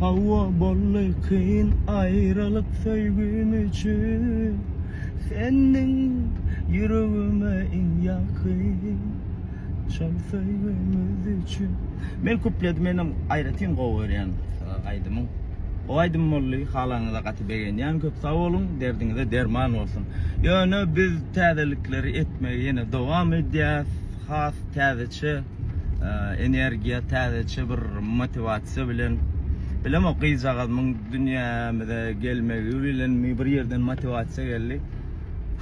Hawa boldy kyn aýralyk söýgüm üçin Sendiň ýüregime iň ýakyn Şol söýgimiz üçin Men kupledi menem aýratyn gowy görýän aýdymyň. Gowy aýdym boldy halanyňyza gaty begenýän köp sag boluň derdiňize derman bolsun. Ýöne biz täzelikleri etmegi ýene dowam edýäs has täzeçe energiýa täzeçe bir motiwasiýa bilen bilemok gyzjagazymyň dünýämize gelmegi bilenmi bir ýerden motiwasiýa geldi.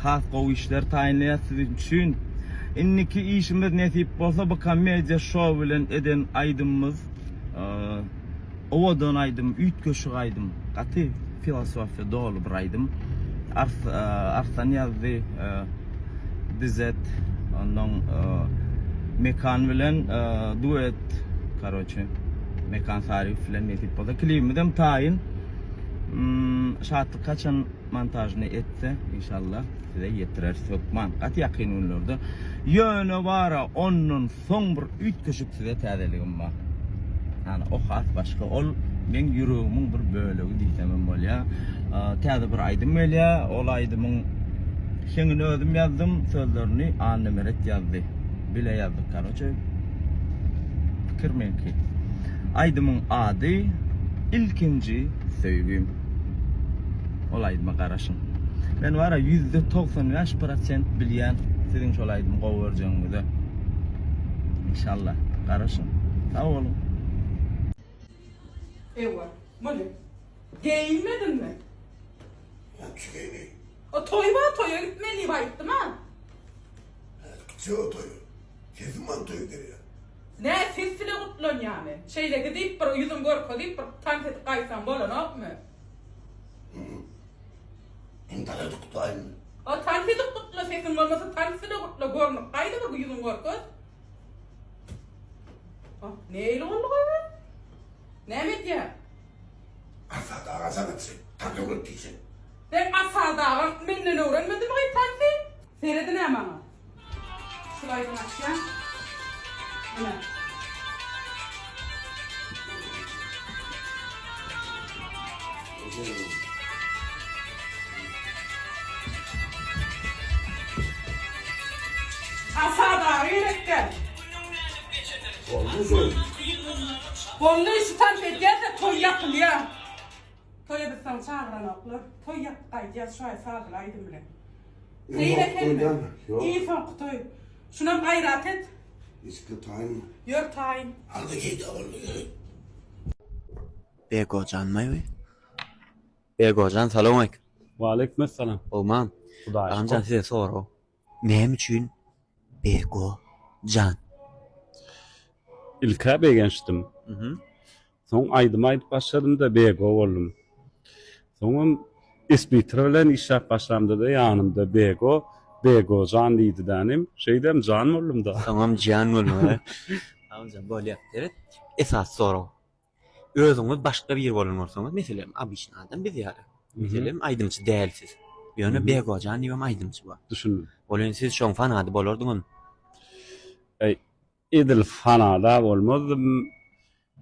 Has gowy işler taýynlaýas siz üçin. Indiki işimiz nesip bolsa bu komediýa şou bilen eden aýdymymyz owadan aýdym, üýtgeşik aýdym. Gaty filosofiýa doly bir aýdym. Arslan ýazdy, Dizet, ondan Mekan bilen duet, karoçe, Mekan Saryýew bilen nesip bolsa klibimizem taýyn. Şatlyk haçan montažyny etse inşallah size ýetireris hökman gaty ýakyn günlerde ýöne bara ondan soň bir üýtgeşik size täzeligim bar ýani o has başga ol meň ýüregimiň bir bölegi diýsemem bolýar täze bir aýdym gelýär ol aýdymyň heňini özüm ýazdym sözlerini Annameret ýazdy bile ýazdyk karoçe pikir meňki aýdymyň ady ilkinji söýgim. Ol aýdyma garaşyň. Men bara 95% prosent bilýän siziň şol aýdymy gowy görjegiňize. Inşallah. Garaşyň. Sag boluň. Ewa, muny geýinmediňmi? Näme üçin geýmeýin? O toý bar, toýa gitmeli diýip aýtdym-a. Häzir gitjek o toýa. Sesim bar toýa giderýä. Nä ses bile gutlanýamy? Şeýle gidip bir ýüzüň görkezip bir tans edip gaýtsaň bolanokmy? Indi tans edip gutlaýynmy? O tans edip gutla sesiň bolmasa tans bile gutla görnüp gaýda bir ýüzüň görkez. Ah, neýli boldy gowy? Näme edýär? Asad aga jaň etjek, tans öwret diýjek. Sen Asad aga menden öwrenmedimi gyz tansy? Seredin-ä maňa. Slaýdyny açýan. Ine. Asad aga gerek däl. Boldy şol. Boldy şu tans edýäs-de toý ýapylýar. Toýa biz soň çagyranoklar. Toý ýapyp gaýdýas şu aý sazly aýdym bilen. Seýil ekenmi? Iň soňky toý. Şunam gaýrat et. Eşikler taýynmy? Ýör taýyn. Alda geýde boldy gerek. Begojanmy bu? Begojan salowmaleýkim. Waleýkim essalam. Gowmam. Hudaýa şükür. Agamjan size sorag. Näme üçin Bego jan? Ilkä begençdim. Soň aýdym aýdyp başladym-da Bego boldum. Soňam Isbitir bilen işläp başlamda-da ýanymda Bego, Bego jan diýdi dänim. Şeýdem jan boldum-da. Soňam jan bolduň-a. Agamjan bolýa. Seret, esasy sorag. Özüňiz başga biri bolan bolsaňyz, meselem, obyçny adam biz ýaly. Meselem, aýdymçy däl siz. Ýöne Bego jan diýibem aýdymçy bar. Düşündim. Ol indi siz şoň fanady bolardyňyzmy? Eý, Edil fanada bolmazdym,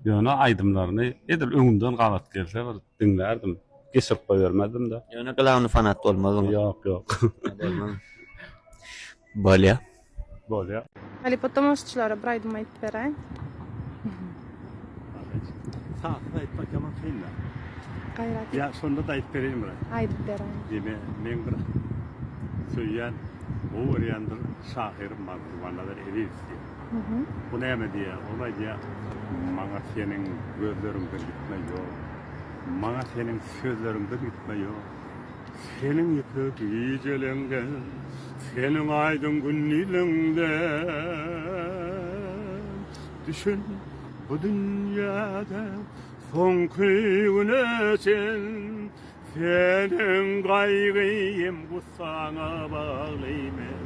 ýöne aýdymlaryny edil öňümden gabat gelse bir diňlärdim, geçirip goýbermezdim-de. Ýöne glawny fanat bolmazdyňyz. Ýok, ýok. Bolmaz. Bolýa. Bolýa. Halypa tomaşaçylara bir aýdym aýdyp beräý. Sazsyz aýtmak ýaman kyn-da. Gaýrat et. Ýa şonda-da aýdyp bereýin bir. Aýdyp beräý. Ýene meň bir söýýän, gowy görýän bir şahyrym bar Gurbannazar Ezizow diýen. Bu näme diýýär? Ol aýdýar, Maňa seniň gözleriňden gitme ýok. Maňa seniň sözleriňden gitme ýok. Seniň ýüpek gijeleňden, seniň aýdyň gündizleňden Düşün bu dünýäde soňky güne çen Seniň gaýgy hem gussaňa bagly men.